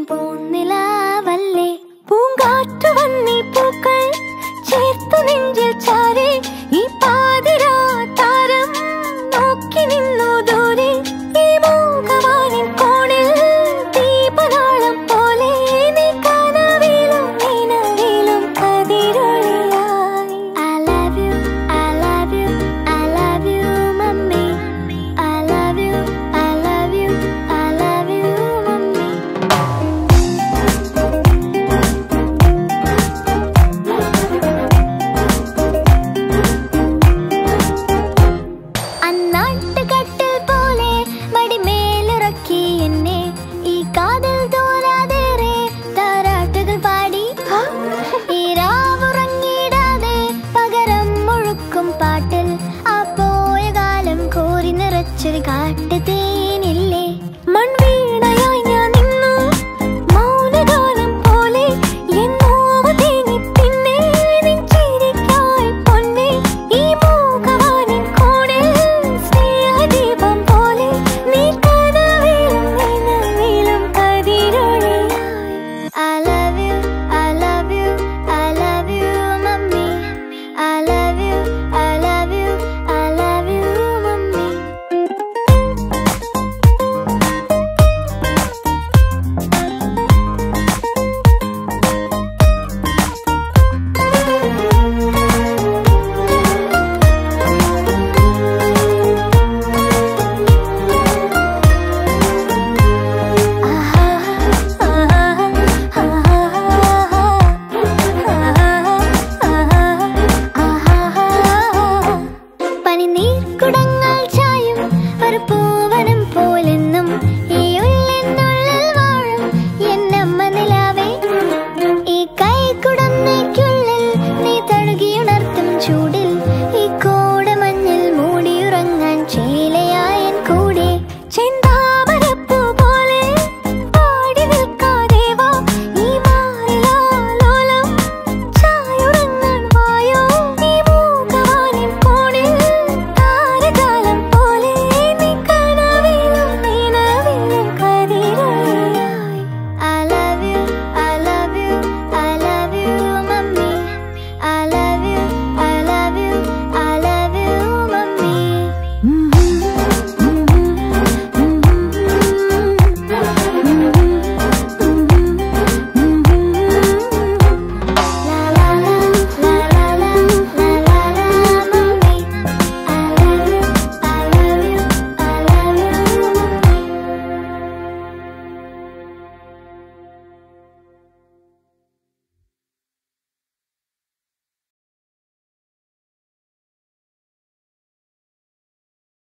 പൂന്നിലാവല്ലേ. പൂങ്കാറ്റു വന്നീ പൂക്കൾ ചേർത്തു നെഞ്ചിൽ ചാരി, ഈ പാതിരാ താരം നോക്കി നിന്നു ദൂരെ. ഈ മൂകവാനിൻ കോണിൽ ദീപനാളം പോലെ നീ കനവിലും നിലവിലും കതിരൊളിയായി. I love you, I love you, I love you mummy. I love you, I love you, I love you mummy. അന്നാട്ടുകട്ടിൽ പോലെ മടിമേലുറക്കി എന്നെ, ഈ കാതിൽ തോരാതേറെ താരാട്ടുകൾ പാടി. ഈ രാവുറങ്ങിടാതെ പകരം മുഴുക്കും പാട്ടിൽ ആ പോയ കാലം കോരി നിറച്ചൊരു കാട്ടുതേനില്ലേ. മൺവീണയായി ഞാൻ നിന്നു മൗനഗാനം പോലെ, എന്നോവ് തേങ്ങി പിന്നെ നിൻ ചിരിക്കായി പൊന്നേ. ഈ മൂകവാനിൻ കോണിൽ സ്നേഹദീപം പോലെ നീ കനവിലും നിലവിലും കതിരൊളിയായി. I love you, I love you, I love you mummy. I love you, I love you, I love you mummy. ആഹാ ആഹാ ആഹാ ആഹാ ആഹാ. പനിനീർക്കുടങ്ങൾ